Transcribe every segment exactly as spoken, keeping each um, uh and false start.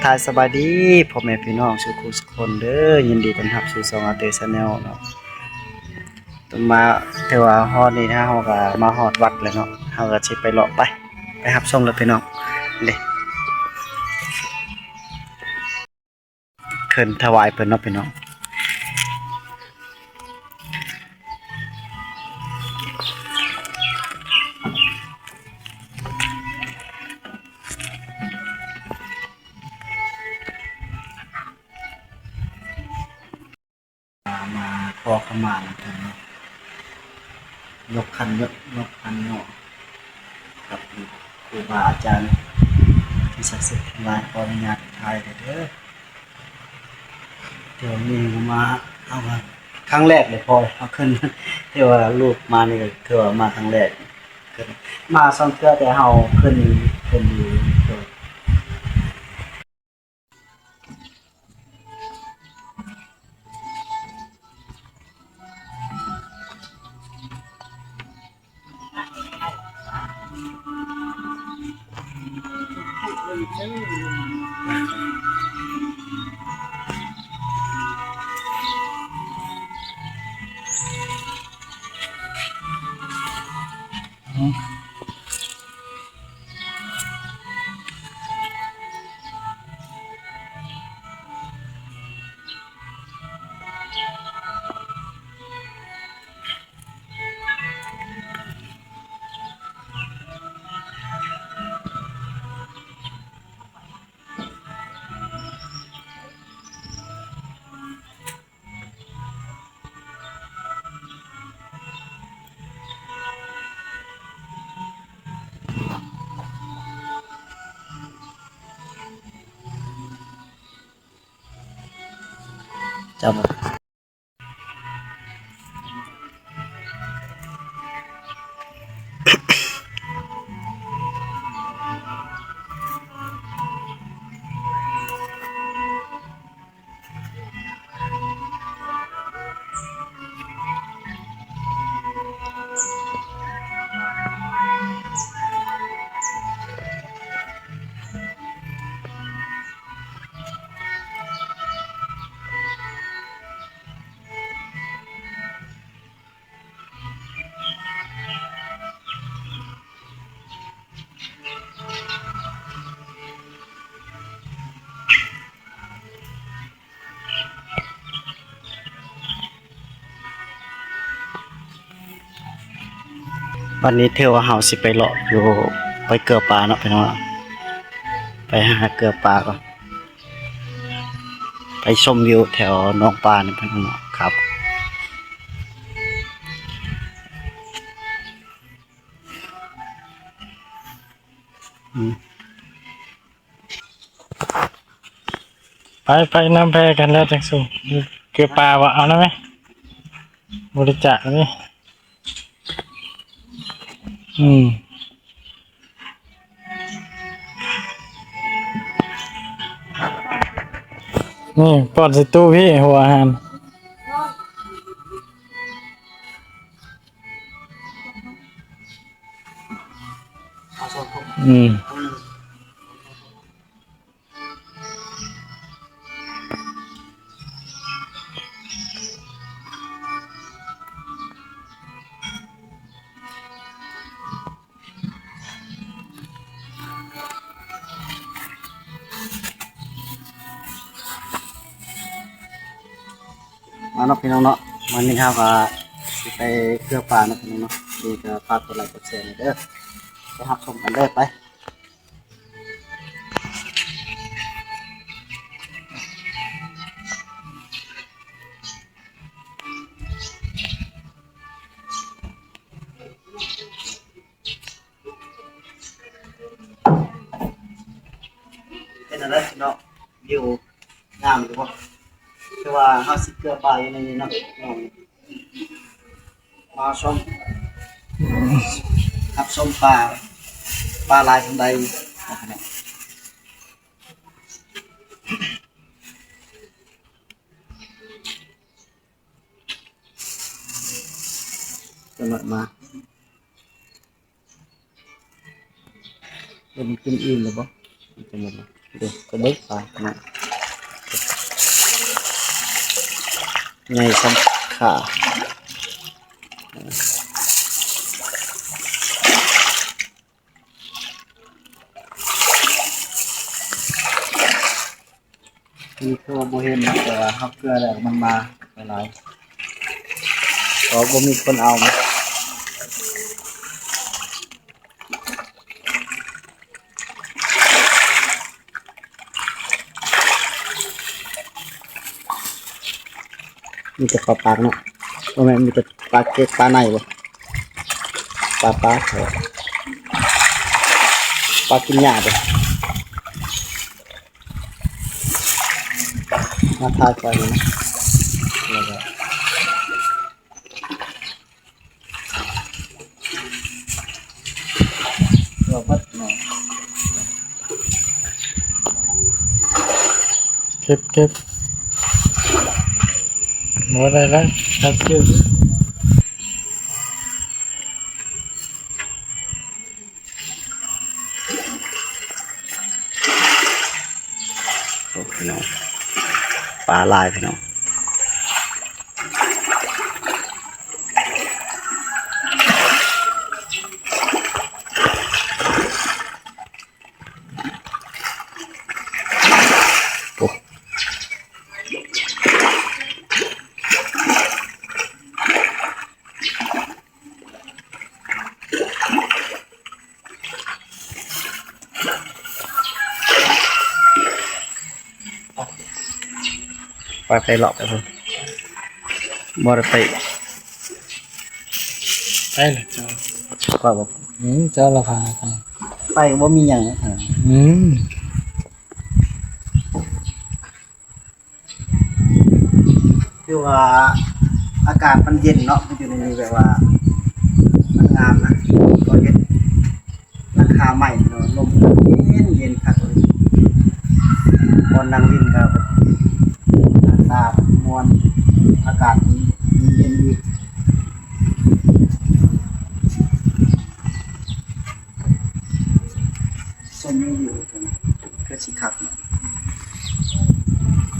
ทักทายสบายดีพ่อแม่พี่น้องสู่คู่สู่คนเด้อ ยินดีต้อนรับสู่ช่องอาเต้ Channel เนาะ มา ถือว่าฮอดนี่นะ เฮาก็มาฮอดวัดแล้วเนาะ เฮาก็สิไปเลาะไป ไปรับชมเลยพี่น้อง เด้ ขึ้นถวายเพิ่นเนาะพี่น้อง มาขอขมาแล้วกันเนาะ ยกขันยก ยกขันเนาะ กับครูบาอาจารย์ที่ศักดิ์สิทธิ์ทั้งหลาย ขออนุญาตถ่ายเด้อ เดี๋ยวนี้มาเอามาครั้งแรกเลย พอเอาขึ้น ที่ว่าลูกมานี่ก็คือว่ามาครั้งแรก ขึ้น มาสองเทื่อแต่เฮาขึ้น ขึ้นอยู่ จับ วันนี้ถือว่าเฮาสิไปเลาะอยู่ ไปเกือป่าเนาะพี่น้องเนาะ ไปหาเกือป่าก่อน ไปชมวิวแถวหนองปลานี่พี่น้องเนาะครับ อืม ไป ไปนำแพกันแล้วจังสู เกือป่าบ่ เอานะแม่ บริจาคนี่ อืม นี่ ป้อนใส่ตู้พี่ หัวอาหาร อืม มาเนาะพี่น้องเนาะ วันนี้เฮาก็สิไปเกือป่าเนาะพี่น้องเนาะ ดีก็ฝากกดไลค์กดแชร์หน่อยเด้อ ไปรับชมกันเด้อ ไป เป็นอะไรเนาะ วิวงามอยู่บ่ คือว่าเฮาสิเกือป่าอยู่ในนี้เนาะ มาชม รับชมป่า ป่าหลายปานใดนะครับ จะหมดมา เป็นกินอิ่มหรือบ่ จะหมดมา ดูกระเบิกปลานะ ใหญ่ซ้ำขา นี่คือว่าบ่เห็นนะ แต่ว่าเฮาเกลือแล้วมันมาหลายๆ เพราะบ่มีคนเอานะ มีแต่เข้าปากเนาะ บ่แม่นมีแต่ปลาเก็กปลาในบ่ ปลา ปลา ปลากินหญ้าบ่ มาถ่ายไฟเลยนะ แล้วก็ เดี๋ยวเบิดหน่อย เก็บ เก็บ หมดแล้วนะ ครับ เก็บ โอ้ พี่น้อง ปลาหลาย พี่น้อง โอ้ ไป ไปเลาะไปพุ่น บ่ได้ไป ไปเลยเจ้า ว่าบ่ อืม เจ้าละพาไป ไปบ่มีหยังนะ อืม คือว่าอากาศมันเย็นเนาะ มันอยู่ในนี้แบบว่า มันงามนะ ก็เฮ็ดหลังคาใหม่เนาะ ลมเย็นเย็นคักเลย ตอนนั่งเล่นก็แบบ ตาม่วน อากาศมันเย็นดี ส้มยังอยู่ตรงนั้น คือสิคักเนาะ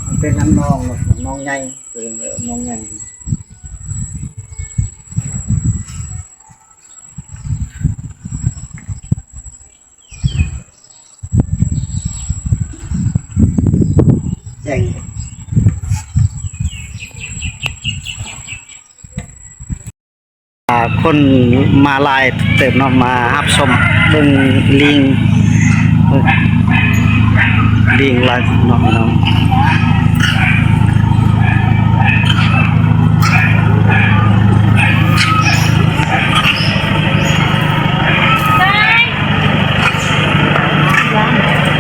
มันเป็นน้ำนองเนาะ น้ำนองใหญ่ เออ น้ำนองใหญ่ แจ้ง อ่า คนมาหลายเติบเนาะ มารับชมเบิ่งลิง ลิงหลายเนาะพี่น้อง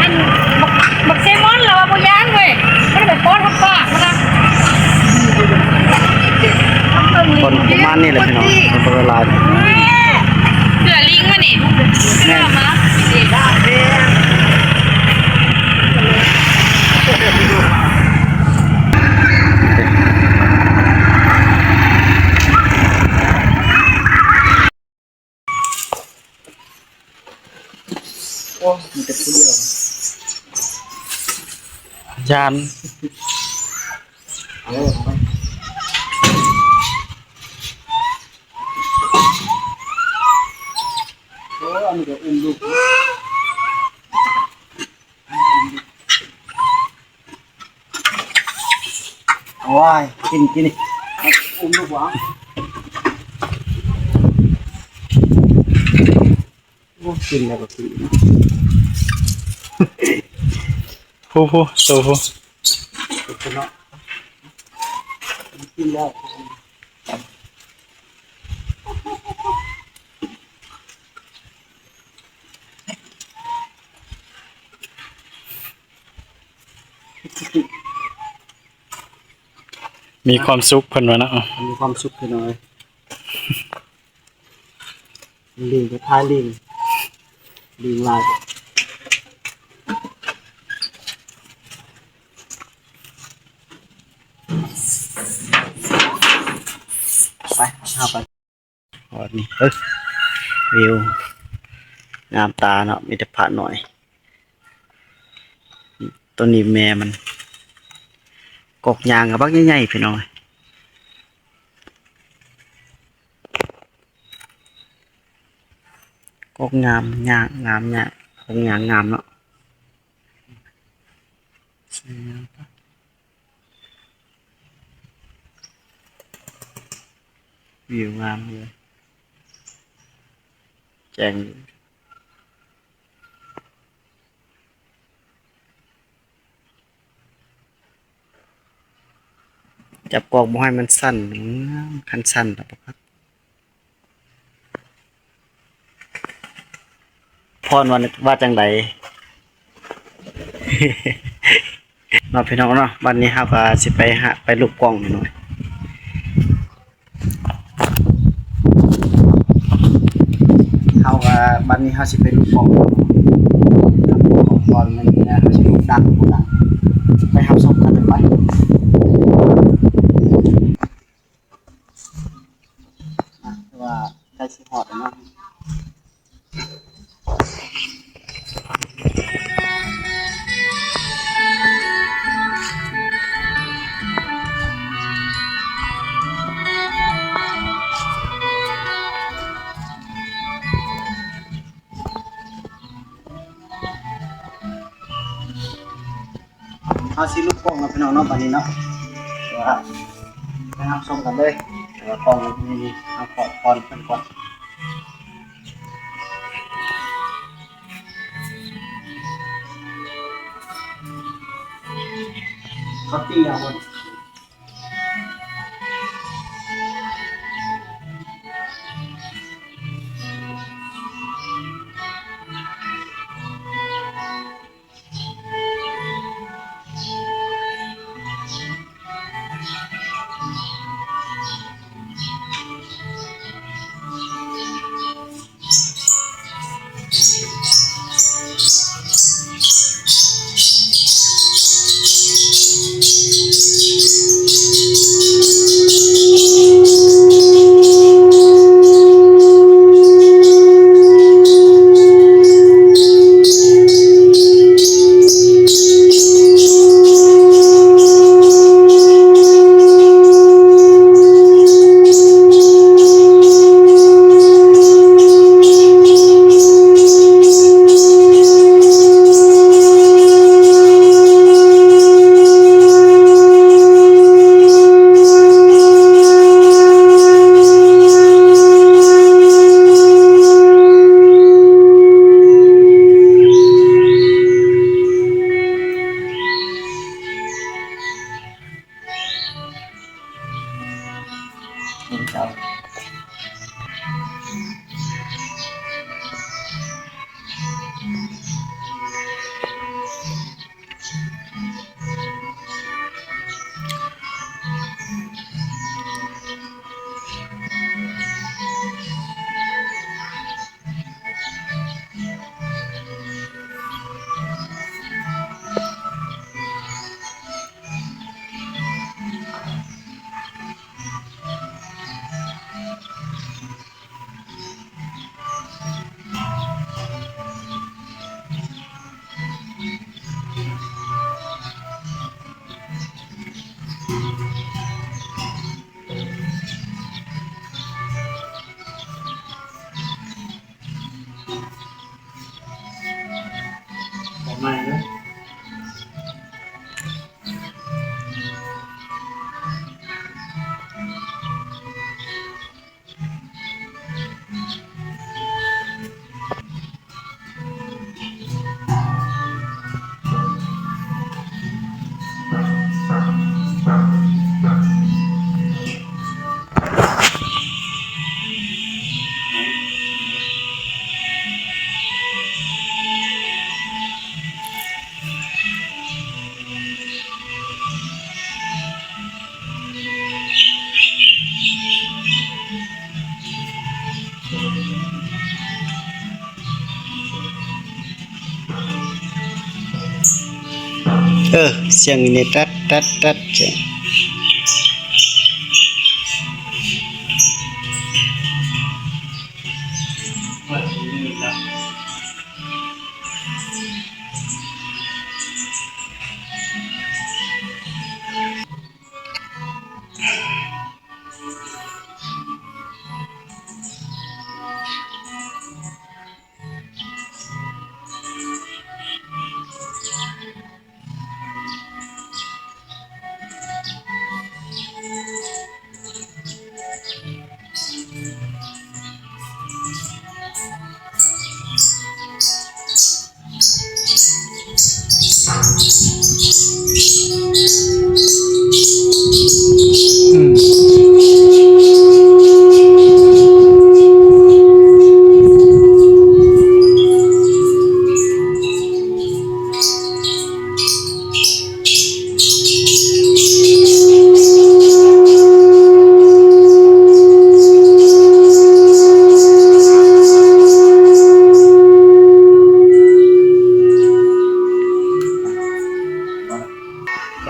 อันบัก บักเซลมอนเราว่าบ่ย้านเว้ย มันเป็นก้อนทับปากมันนะ คนประมาณนี้แหละพี่น้อง คนประมาณ เสือลิงมานี่ เสือมา โอ้ มีแต่ผู้เดียว ย้าน เออ โอ้ อันนี้ก็อุ้มลูก โอ้ย กิน กินนี่ อุ้มลูกหวาน โอ้ กินแล้วก็กิน ผู้ ผู้ โตผู้ กินเนาะ กินแล้ว มีความสุขเพิ่นว่าเนาะ มีความสุขพี่น้อย ลิงก็ท้ายลิง ลิงลาย ไป เอาไป อ๋อ นี่ เอ้ย วิว งามตาเนาะ มีแต่พระน้อย ตัวนี้แม่มัน กกยางกับบักใหญ่ๆ พี่น้อง กกงาม ยางงาม ยาง กกยางงามเนาะ วิวงามเลย แจ้งอยู่ จับกอกบ่ให้มันสั่น อืม คันสั่นแล้วบ่ครับ พรว่า ว่าจังใด เนาะพี่น้องเนาะ บัดนี้เฮาก็สิไปหา ไปรูปกล้องหน่อย เฮาก็ บัดนี้เฮาสิไปรูปกล้อง ก่อนมันนะ เฮาสิรูปดัง รูปดัง ไปรับชมกันเลยไป อ่ะ ว่าใกล้สิฮอดแล้วเนาะ เฮาสิรูปกล้องเนาะพี่น้องเนาะ บัดนี้เนาะ เดี๋ยวครับ ไปรับชมกันเลย เดี๋ยวกล้องมันมี เอาขอพรเพิ่นก่อน เขาตีเอาบน ออกมาเนาะ เออ เสียงนี่ตัดตัดตัดเสียง ว่าสิมีครับ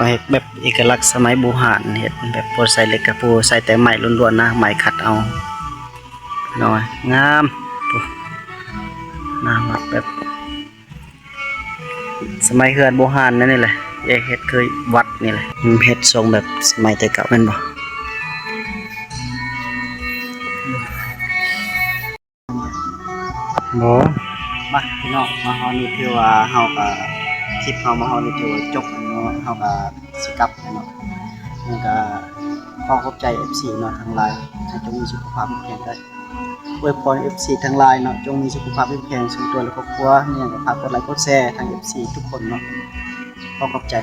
เฮ็ดแบบเอกลักษณ์สมัยโบราณ เฮ็ดแบบบ่ใส่เหล็กกะปู ใส่แต่ไม้ล้วนๆนะ ไม้ขัดเอา น้อย งาม โอ้ น่ารักแบบ สมัยเฮือนโบราณนั่นนี่แหละ เอ้ย เฮ็ดคือวัดนี่แหละ มันเฮ็ดทรงแบบสมัยแต่เก่าแม่นบ่ บ่ มาพี่น้อง มาฮอดนี่ถือว่าเฮาก็ คลิปเฮามาฮอดนี่ถือว่าจบแล้วเนาะ เฮาก็สิกลับแล้วเนาะ มันก็ขอขอบใจ เอฟซี เนาะ ทั้งหลาย ให้จงมีสุขภาพแข็งแรง อวยพร เอฟซี ทั้งหลายเนาะ จงมีสุขภาพเข้มแข็ง สู่ตัวและครอบครัว มีหยังก็ฝากกดไลค์กดแชร์ทาง เอฟซี ทุกคนเนาะ ขอขอบใจ